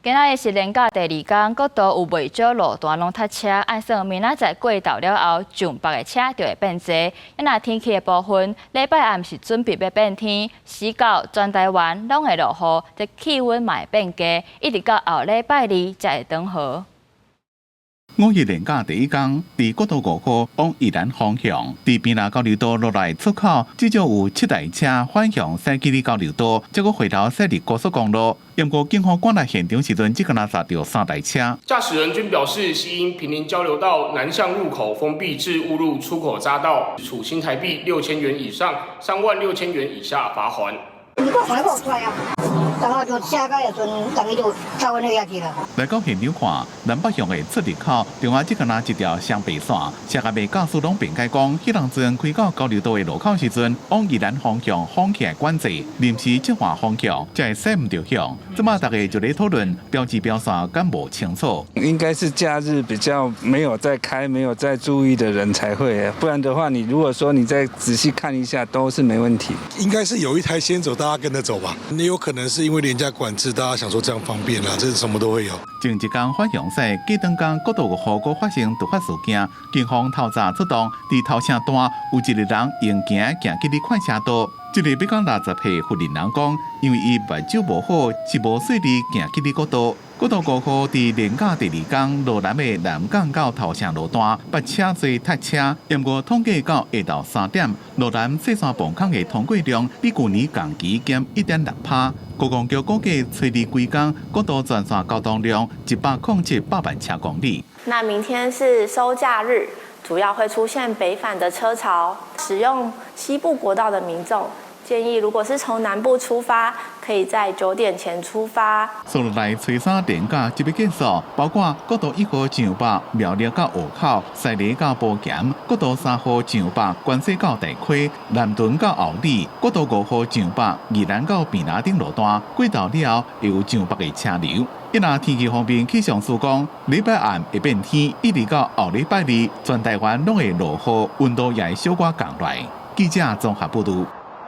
今仔日是連假第二工，國道有袂少路段攏塞車，按算明仔載過晝了後，上北的車就會變濟。若天氣的部分，禮拜暗是準備欲變天，四到全台灣攏會落雨，這氣溫嘛會變低，一直到後禮拜二才會轉好。五一連假第一工，佇國道5號往宜蘭方向，佇坪林交流道落來出口，至少有七台車反向駛進去交流道，結果回頭駛入高速公路。不過警方趕來現場時陣，只敢若剎著三台車。駕駛人均表示，係因坪林交流道南向入口封閉致誤入出口匝道，處新台幣6000元以上3萬6千元以下罰鍰。然後就車開的時陣，逐家就走阮彼遐去啦。來到現場看，南北向的出入口，中間只敢若一條雙白線，車甲袂駕駛攏辯解講，彼當陣開到交流道的路口時陣，往宜蘭方向風起來管制，臨時切換方向，才會駛毋著向。這馬大家就咧討論標誌標線敢無清楚。應該是假日比較沒有在開、沒有在注意的人才會，不然的話，你如果說你再仔細看一下，都是沒問題。應該是有一台先走，大家跟着走吧。你有可能是因為連假管制，大家想說這樣方便啦，這是什麼都會有。前一工反向駛，隔轉工國道5號閣發生突發事件，警方透早出動，佇頭城段有一个人用行行去咧快車道，這个欲到60歲婦人人講，因為伊目睭無好，是無細膩行去咧國道。國道5號佇連假第二工，羅南的南港到頭城路段，泊車濟塞車。不過統計到下晝3點，羅南細線磅空的通過量比舊年同期減1.6%。觀光局估計，初二規工國道全線交通量107.8萬車公里。那明天是收假日，主要會出現北返的車潮，使用西部國道的民眾建議，如果是從南部出發，可以在9點前出發。紲落來初三連假就欲結束，包括國道1號上北苗栗到湖口、西螺到埔鹽、國道3號上北關西到大溪、南屯到后里、國道5號上北宜蘭到坪林頂路段，過晝了後會有上北的車流。一若天氣方面，氣象署講，禮拜暗會變天，一直到後禮拜二，全台灣攏會落雨，溫度也會小可降落來。記者綜合報導。